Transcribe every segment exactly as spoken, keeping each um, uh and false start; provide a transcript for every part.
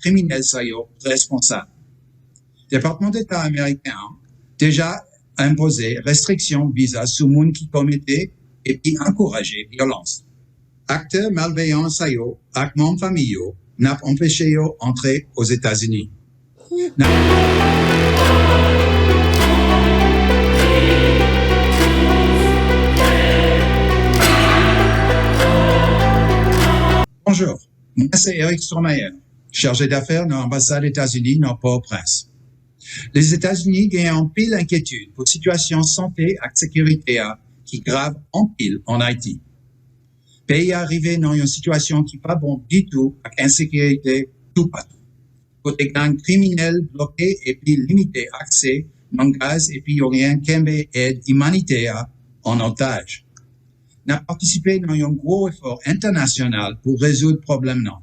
kriminèl sa yo responsab. Depatman Deta ameriken an deja enpoze restriksyon viza sou moun ki komete epi ankouraje vyolans. Aktè malveyan sa yo ak manm fanmi yo, n ap anpeche yo antre Ozetazini. N ap Bonjou, mwen se Eric Stromayer, chaje dafè nan Anbasad Etazini nan Pòtoprens. Lezetazini gen anpil enkyetid pou sitiyasyon sante ak sekirite a ki grav anpil ann Ayiti. Peyi a rive nan yon sitiyasyon ki pa bon ditou ak ensekirite toupatou, kote gang kriminèl bloke epi limite aksè nan gaz epi yo genyen kenbe èd imanitè a an otaj. N ap patisipe nan yon gwo efò entènasyonal pou rezoud pwoblèm nan.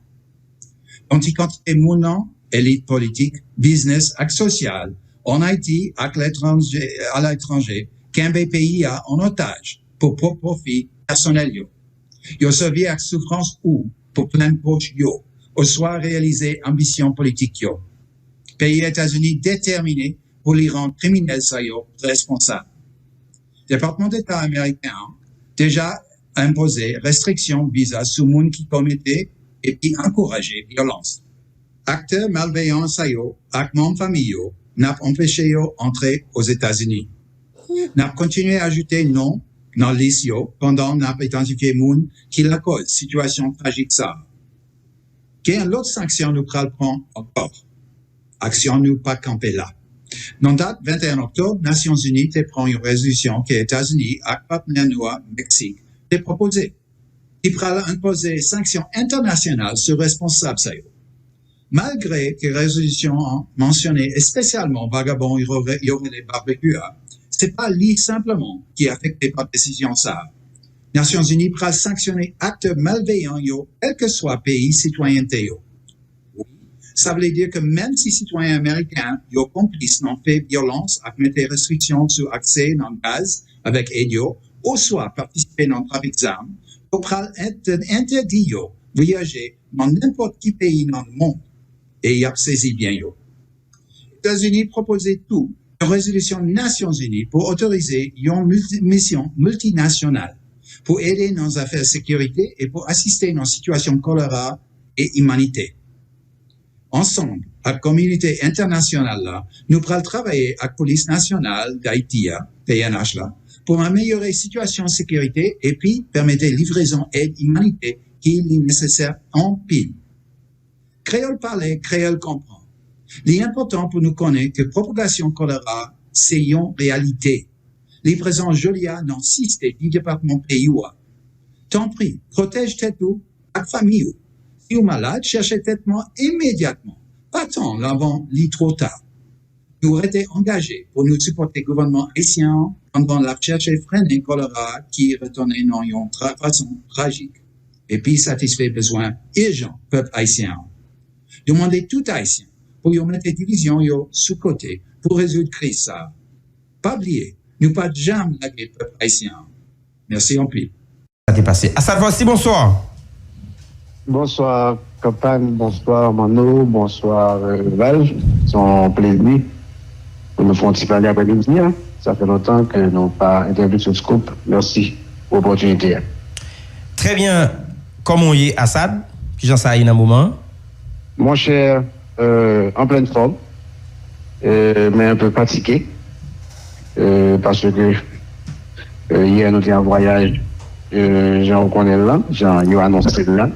Yon ti kantite moun nan, elit politik, biznis ak sosyal, ann Ayiti ak letranje, aletranje, kenbe peyi a an otaj pou pwòp pwofi pèsonèl yo. Yo sèvi ak soufrans ou pou plen poch yo, oswa reyalize anbisyon politik yo. Peyi Etazini detèmine pou li rann kriminèl sa yo responsab. Depatman Deta ameriken an deja enpoze restriksyon viza sou moun ki komete epi ankouraje vyolans. Aktè malveyan sa yo ak manm fanmi yo, n ap anpeche yo antre Ozetazini. N ap kontinye ajoute non nan lis yo pandan n ap idantifye moun ki lakòz sitiyasyon trajik sa a. Gen lòt sanksyon nou pral pran ankò. Aksyon nou pa kanpe la. Nan dat venteyen oktòb, Nasyonzini te pran yon rezolisyon ke Etazini ak patnè nou a, Meksik, te pwopoze, ki pral enpoze sanksyon entènasyonal sou responsab sa yo. Malgre ke rezolisyon an mansyone espesyalman vagabon yo re-, yo rele Barbecue a, se pa li senpleman ki afekte pa desizyon sa a. Nasyonzini pral sanksyone aktè malveyan yo, kèlkeswa peyi sitwayènte yo. Wi, sa vle di ke menm si sitwayen ameriken yo konplis nan fè vyolans ak mete restriksyon sou aksè nan gaz avèk èd yo, oswa patisipe nan trafik zam, yo pral entè-, entèdi yo vwayaje nan nenpòt ki peyi nan lemonn, e y ap sezi byen yo. Etazini pwopoze tou yon rezolisyon Nasyonzini pou otorize yon milti-, misyon miltinasyonal pou ede nan zafè sekirite e pou asiste nan sitiyasyon kolera e imanitè. Ansanm ak kominote entènasyonal la, nou pral travay ak Polis Nasyonal Dayiti a, P N H la, pou amelyore sitiyasyon sekirite epi pèmete livrezon èd imanitè ki li nesesè anpil. Kreyòl pale, kreyòl konprann. Li enpòtan pou nou konnen ke pwopagasyon kolera se yon reyalite. Li prezan jodi a nan sis dè depatman peyi w a. Tanpri, pwotèj tèt ou ak fanmi w. Si w malad, chèche tretman imedyatman. Pa tann anvan li twò ta. Nou rete angaje pou nou sipòte gouvènman ayisyen an pandan l ap chèche frennen kolera ki retounen nan yon tra-, fason trajik, epi satisfè bezwen ijan pèp ayisyen an. Nou mande tout Ayisyen pou yo mete divizyon yo sou kote pou rezoud kriz sa a. Pa bliye, nou pa t janm lage pèp ayisyen an. Mèsi anpil. Sa te pase. Asad Fòsi, bonswa. Bonswa, Kanpay, bonswa, Manno, bonswa, euh, Vaj. Se yon plezi pou nou fè yon ti pale aprèmidi a. Sa fè lontan ke nou pa entèvyou sou Scoop. Mèsi pou opòtinite a. Trè byen. Kòman w ye, Asad? Kijan sa ye nan moman an? Monchè, euh, an plèn fòm, euh, men un peu fatigué, euh, paske, euh, yè nou te an vwayaj, euh, jan ou konnen l lan, jan yo anonse l la.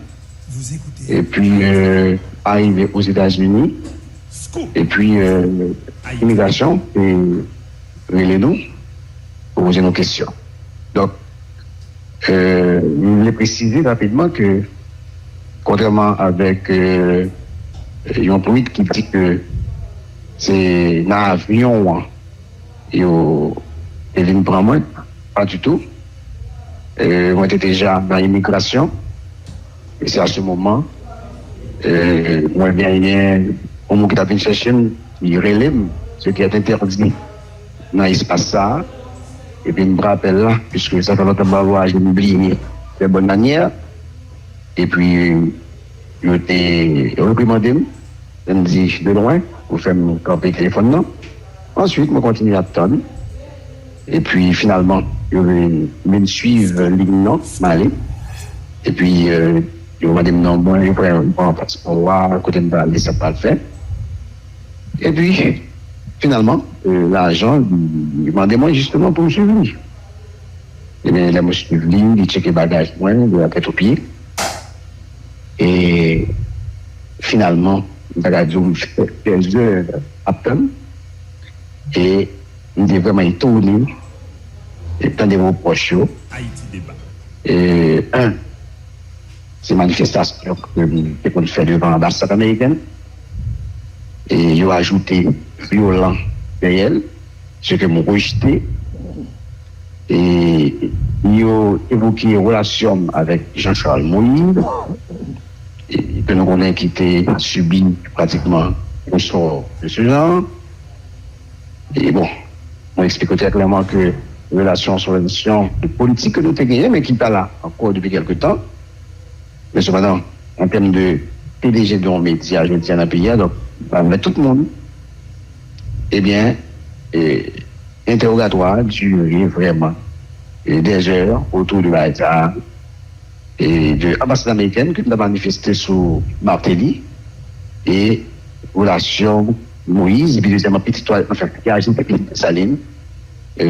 Epi, euh, arive Ozetazini, epi, euh, imigrasyon te rele nou pou poze nou kesyon. Donk, euh, m vle presize rapidman ke, kontrèman avèk, euh, yon tweet ki di ke se nan avyon an yo te vin pran mwen, pa ditou. Euh, mwen te deja nan imigrasyon. E se a se moman, euh, mwen genyen yon moun ki t ap vin chèche m, li rele m, ce qui est interdit nan espas sa a. Epi m pran apèl la, piske sa fè lontan m pa vwayaje, m bliye. Très bonne manière. Epi, yo te reprimande m. M di de lwen pou fè m kanpe telefòn nan. Answit, mwen kontinye ap tann. Epi, finalman, yo vin, vin swiv liy nan, m ale. Epi, euh, yo mande m non mwen, yo pran, yo pran paspò a, kote m prale, sa m pral fè. Epi, finalman, euh, lajan, li mande mwen jisteman pou m swiv li. Ebyen, lè mwen swiv li, li tcheke bagaj mwen de la tèt o pye. E finalman, m ta ka di w, m fè plizyè ap tann. E m te vrèman etone e tande repwòch yo. Ayiti Deba. E, en, se manifestasyon ke m te konn fè devan anbasad amerikèn. E yo ajoute vyolan dèyè l, ce que m rejte. E yo evoke relasyon m avèk Jean Charles Moïse, e ke nou konnen ki te sibi pratikman yon sò de ce genre. E bon, mwen eksplike trè klèman ke relasyon sou relasyon politik ke nou te genyen, men ki pa la ankò depi kèlke tan. Men sepandan, an tèm de P D G de yon medya jodi a nan peyi a, donk, m pa mèt tout moun, ebyen, e, entèwogatwa a dire vrèman, e, dèzè otou de bagay sa a, e, de anbasad amerikèn ki t ap manifeste sou Martelly, e relasyon Moïse, epi dezyèmman, pitit, anfen, ki aji avèk pitit Desalin, e,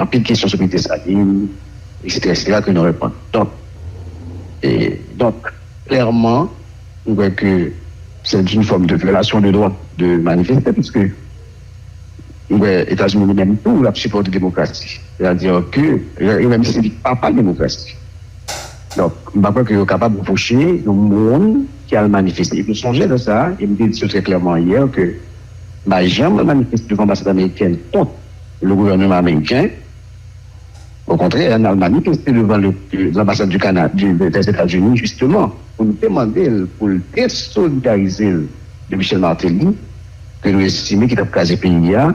anpil kesyon sou pitit Desalin, et cetera, et cetera, ke nou reponn. Donk, e, donk, klèman, m kwè ke c'est une forme de violation de droit de manifester, puisque m kwè Etazini li menm tou, l ap sipòte demokrasi. Sètadi ke, e menm si li papa demokrasi. Donk, m pa kwè ke yo kapab repwoche yon moun ki al manifeste. Epi sonje lè sa a, e m te di yo trè klèman yè ke m pa janm al manifeste devan anbasad amerikèn kont le gouvènman ameriken. Okontrè, n al manifeste devan le, l'ambassade du Canada, du, des États-Unis, jisteman, pou n te mande l pou l desolidarize l de Michel Martelly, ke nou estime ki t ap kraze peyi a,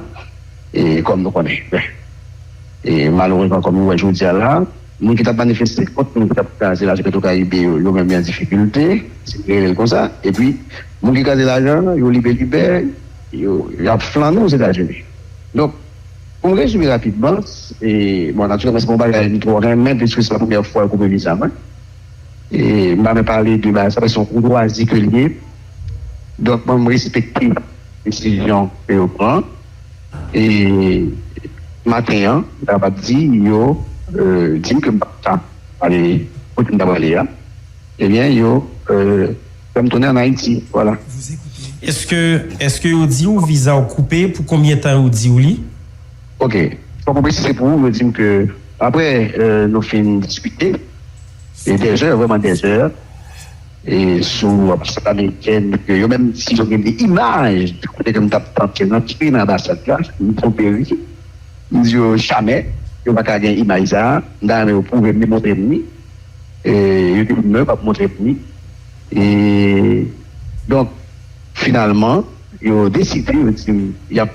e kòm nou konnen. Ben, e malerezman, kòm nou wè jodi a la, moun ki t ap manifeste kont moun ki t ap kraze lajan Petwokaribe yo, yo menm yo an difikilte, si n rele l konsa, epi moun ki kraze lajan, yo libelibè, yo, y ap flannen Ozetazini. Donk, pou m rezime rapidman, e, bon, natirèlman, se pa yon bagay m twò renmen, piske se pa premyè fwa yo koupe viza mwen. E m pa menm pale de bagay sa, paske se yon koutwazi ke l ye. Donk, mwen, m respekte desizyon ke yo pran. E maten an, m kapab di, yo, euh, di m ke m pa ta ale kote m ta prale a. Ebyen, yo, euh, fè m tounen ann Ayiti. Vwala. Èske, èske yo di w viza w koupe? Pou konbyen tan yo di w li? Ok. Fòk mwen presize pou ou, yo di m ke, apre, euh, nou fin diskite, e dèzè, vrèman dèzè, e sou anbasad amerikèn, ke yo menm si yo gen de imaj de kote ke m t ap tante rantre nan anbasad la, m twonpe wi. M di yo jamè, yo pa ka gen imaj sa a, m ta renmen yo pwouve m li, montre m li. E yo te di m non, yo p ap montre m li. E donk, finalman, yo deside, yo di m, y ap,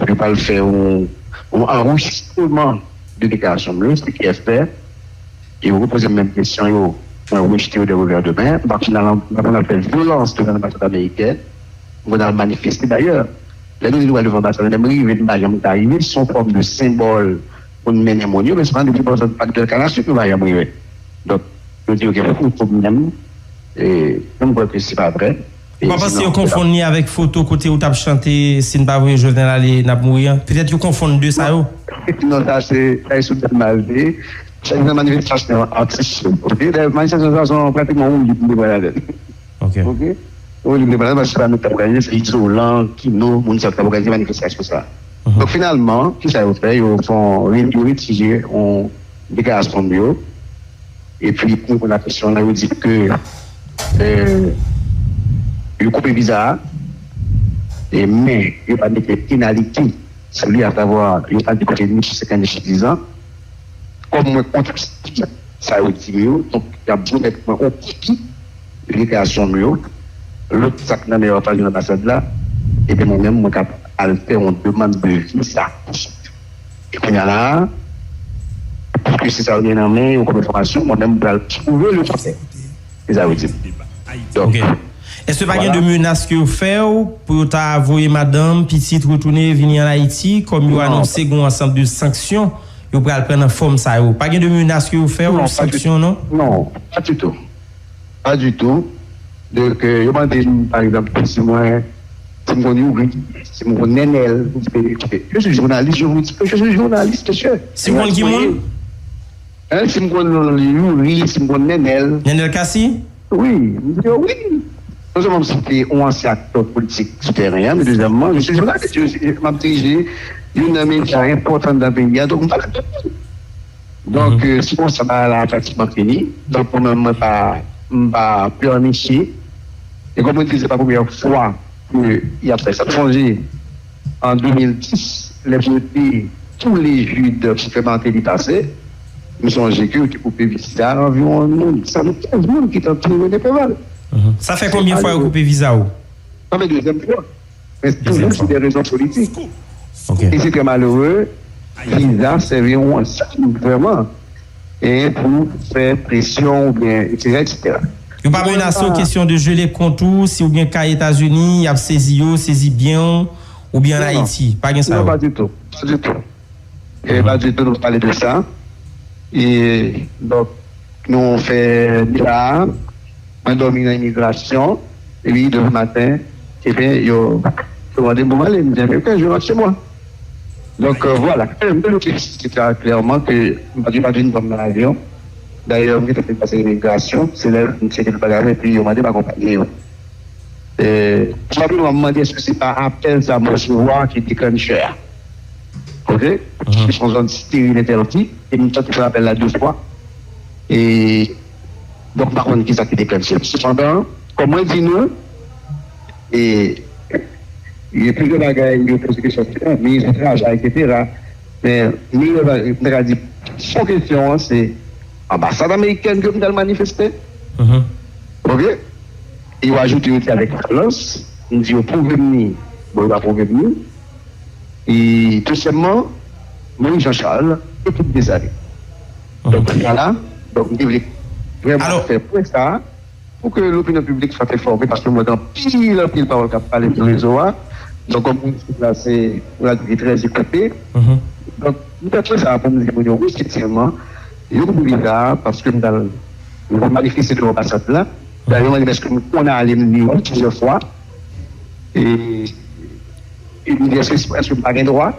yo pral fè yon, yon anrejistreman de deklarasyon m yo, se ki fè, e yo repoze m menm kesyon yo, mwen rejte yo de revè de men, m pa konn al, m pa konn al fè vyolans devan anbasad amerikèn, m konn al manifeste dayè. Lè nou di nou pral devan anbasad la, lè m rive, m pa janm ka rive, se yon fòm de senbòl pou n mennen moun yo, men se pa depi bò Pak de Kanasik nou pa janm rive. Donk, yo di, ok, fouto m menm, e, mwen m kwè ke se pa vrè. Ou pa panse yo konfonn li avèk foto kote ou t ap chante, "Si n pa voye Jovenel ale, n ap mouri" an? Petèt yo konfonn de sa yo. Non, sa se, sa se sou tèt malve. Chak nan manifestasyon atis yo. Ok, dayè, manifestasyon sa se pratikman yon lit m te pran ladan l. Ok. Ok? Yon lit m te pran ladan l, paske se pa nou k t ap òganize, se Izolan, Kino, moun sa yo k t ap òganize manifestasyon sa. Donk, finalman, kisa yo fè? Yo fè yon, yo retire yon deklarasyon m yo. Epi, pou reponn a kesyon w lan, yo di ke, euh, yo koupe viza a, e, men yo pa mete penalite sou li, asavwa, yo pa di ke ni senkant ni dizan. Kòm mwen konteste sa yo di m yo, donk, y ap remèt mwen yon kopi deklarasyon m yo, lòt sa k nan men yo ap al nan anbasad la, epi mwen menm, mwen kapab al fè yon demann de viza. E kounye a la a, piske se sa yo gen nan men yo kòm enfòmasyon, mwen menm, m pral pwouve le kontrè. Se sa yo di m. Donk, ok. Èske pa gen de menas ke yo fè w pou yo ta voye madanm, pitit retounen vini an Ayiti, kòm yo anonse gen yon ansanm de sanksyon yo pral pran nan fòm sa yo? Pa gen de menas ke yo fè w, sanksyon, non? Non, pa ditou. Pa ditou. Donk, yo mande m, pa egzanp, si mwen, si m konn Youri, si m konn Nènèl, je suis journaliste, je vous dis que je suis journaliste, monsieur. Si w konn ki moun? Hein, si m konn Youri, si m konn Nènèl. Nènèl Cassy? Wi, m di yo wi. Non sèlman m site yon ansyen aktè politik sou teren an, men dezyèmman, je suis journaliste, je suis, m ap dirije youn nan medya enpòtan nan peyi a, donk m pale ak tout moun. Donk, euh, se konsa bagay la pratikman fini. Donk, mwen menm, mwen pa, m pa pleurnicher. E kòm mwen di, se pa premyè fwa ke y ap fè sa. M sonje, an de mil dis, lè yo te tou le Jid pou fè Martelly pase, m sonje ke yo te koupe viza anviwon moun, san kenz moun ki t ap tounen Preval. Sa fè konbyen fwa yo koupe viza w? Sa fè dezyèm fwa. Men toujou sou de rezon politik. E se trè malere, viza sèvi yon ansam vrèman e pou fè presyon oubyen etsetera, etsetera. Yo pa menase w kesyon de jele kont ou, si w gen kay Etazini, y ap sezi yo, sezi byen w, oubyen an Ayiti. Pa gen sa yo. Non, pa ditou. Pa ditou. E pa ditou nou pale de sa. E donk, nou fè deba a, mwen dòmi nan imigrasyon, epi demen maten, ebyen, yo, yo mande m pou m ale, m di, ebyen, ok, je rentre chez moi. Donk, euh, vwala, m te note klèman ke m pa t vin dòmi nan avyon. Dayè, m gentan fin pase imigrasyon, se lè m tcheke tout bagay, epi yo mande m akonpanye yo. E, senpleman, m mande èske se pa apèl sa m resevwa ki deklanchè a. Ok? Se yon zòn steril entèdi, e m tante fè apèl la de fwa. E, donk, m pa konn kisa ki deklanche l. Sepandan, kòm mwen di nou, e, gen plizyè bagay, yo poze kesyon, minis travay, etsetera. Men, meyè bagay, m ta ka di, fon kesyon an, se anbasad amerikèn ke m t al manifeste. Ok? E yo ajoute, yo di avèk vyolans, m di yo pwouve m li, bon, yo pa pwouve m li. E, dezyèmman, Moïse Jean Charles e tout Desalin. Donk, kounye a la, donk, m te vle vrèman fè pwen sa a pou ke lopinyon piblik swa enfòme, paske m wè gen anpil, anpil pawòl k ap pale sou rezo a. Donk, kòm moun sou plas, se yon radyo ki trè ekoupe. Donk, m fè pwen sa a pou m di moun yo, wi, efektivman, yo koupe viza a, paske m t al manifeste devan anbasad la. Dayè, yo mande m èske m konn ale, m di wi plizyè fwa. E, e m di, èske, èske m pa gen dwa?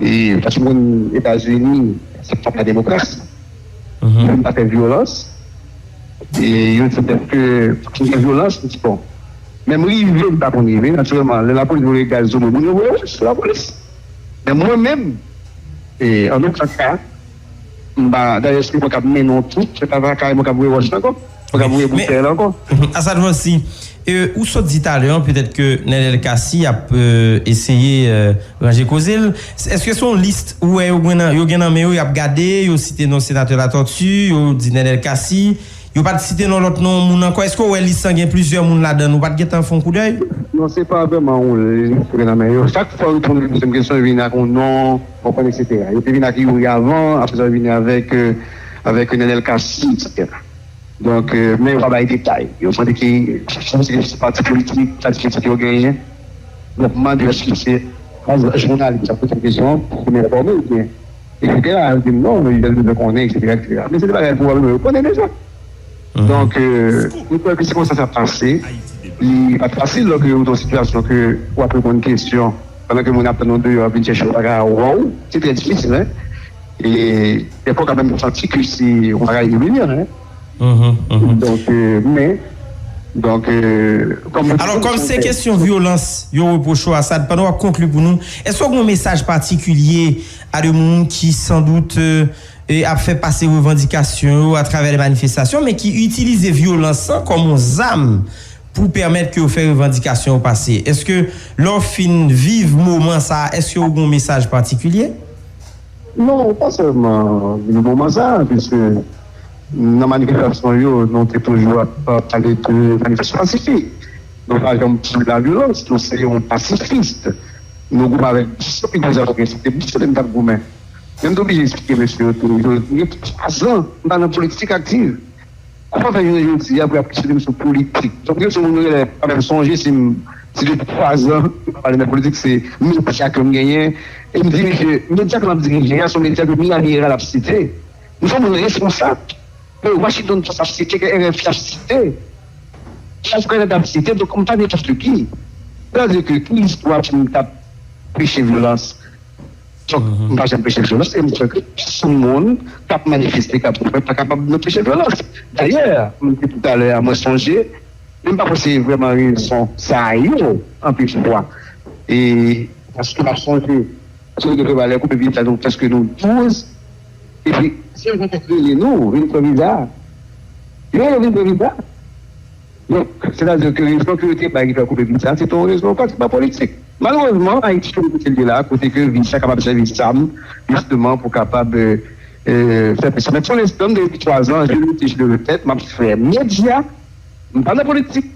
E, paske m konn Etazini, se pa la demokrasi. Yo pa fè vyolans. E yo di m, èske fòk gen vyolans? M di, bon. Men m rive, m pa konn rive. Natirèlman, lè lapolis voye gaz sou mwen, moun yo voye wòch sou lapolis. Men mwen menm, e, an okenn ka, m pa, dayè, se mwen k ap mennen yon twoup, se pa kay mwen k ap voye wòch ankò, mwen k ap voye boutèy la ankò. Asad Vòlsi, e, ou sot di talè an, petèt ke Nènèl Cassy ap, e, eseye, e, ranje koze l. Èske se yon lis ou wè yo gen nan, yo gen nan men yo, y ap gade, yo site non senatè Latortue, yo di Nènèl Cassy, yo pa t site non lòt non moun ankò? Èske w wè lis lan gen plizyè moun ladan l? Ou pa t gentan fè yon koudèy? Non, se pa vrèman yon lis ki gen nan men yo. Chak fwa yo tounen poze m kesyon, yo vin ak yon non, w konprann, etsetera. Yo te vin ak Youri avan, apre sa yo vini avèk, e, avèk Nènèl Cassy, etsetera. Donk, e, men yo pa bay detay. Yo mande ki, ki pati politik, pati politik yo genyen. Donk, m mande èske se jounalis k ap poze m kesyon pou m enfòme oubyen etsetera. Yo di m non, yo bezwen konnen, etsetera, etsetera. Men se de bagay pwobableman yo konnen deja. Donk, e, mwen kwè ke se konsa sa pase. Li pa t fasil lòske ou nan yon sitiyasyon ke w ap reponn kesyon pandan ke moun ap tann ou deyò ap vin chèche w, pa ka wè w. Se trè difisil, en. E dèfwa w ka menm santi ke se yon bagay iminyan, en. Donk, e, men, donk, e, kòm. Alò, kòm se kesyon vyolans yo repwoche w, Asad, pandan w ap konkli pou nou, èske w gen yon mesaj patikilye a de moun ki, sandout, e, e ap fè pase revandikasyon yo atravè de manifestasyon, men ki itilize vyolans lan kòm yon zam pou pèmèt ke yo fè revandikasyon yo pase? Èske lè w fin viv moman sa a, èske w gen yon mesaj patikilye? Non, pa sèlman viv moman sa a, piske nan manifestasyon yo, nou te toujou ap pale de manifestasyon pasifik. Nou pa janm di la vyolans, nou se yon pasifis. Nou goumen avèk Bouchon, pi gwo zam nou gen, se te Bouchon ke nou t ap goumen. Men m te oblije eksplike mesye yo tou, yo, yo gen twa zan m pa nan politik aktiv. Kòman fè jounen jodi a pou y ap kesyone m sou politik? Donk, gen sou moun yo genlè pa menm sonje si m, si depi twa zan, m pa pale nan politik, se medya ke m genyen. E m di, mesye, medya ke m ap dirije a, se yon medya ke Miami Herald ap site. M se yon moun responsab. Ke Washington Post ap site, ke R F I ap site. Ke African Eye ap site, donk m pa nenpòt ki. Sa vle di ke ki istwa pou m t ap preche vyolans? Donk, m pa janm preche vyolans, e m kwè ke pèsonn moun k ap manifeste, k ap mouvman, pa kapab anpeche vyolans. Dayè, m di talè a, mwen sonje, men m pa panse vrèman rezon sa yo, anpil fwa. E, paske m ap sonje, si nou te prepare koupe viza, nou prèske nou douz, epi, si yo te rele nou, vin pran viza, yo vin pran viza. Donk, sètadi ke rezon ke yo te bay ki fè koupe viza, se te yon rezon pratiman politik. Malerezman, Ayiti, kote l ye la, kote ke viza kapab sèvi zam, jisteman, pou kapab, euh, euh, fè presyon. Men pou lenstan, depi twa zan, je lutte, je le répète, m ap fè medya, m pa nan politik.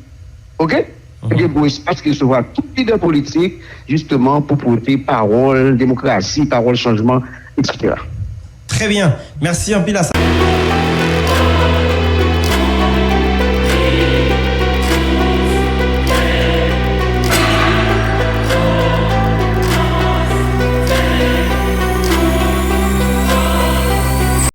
Oke? Gen gwo espas ki resevwa tout lidè politik, jisteman, pou pote pawòl demokrasi, pawòl chanjman, et cetera. Trè byen. Mèsi anpil a sa.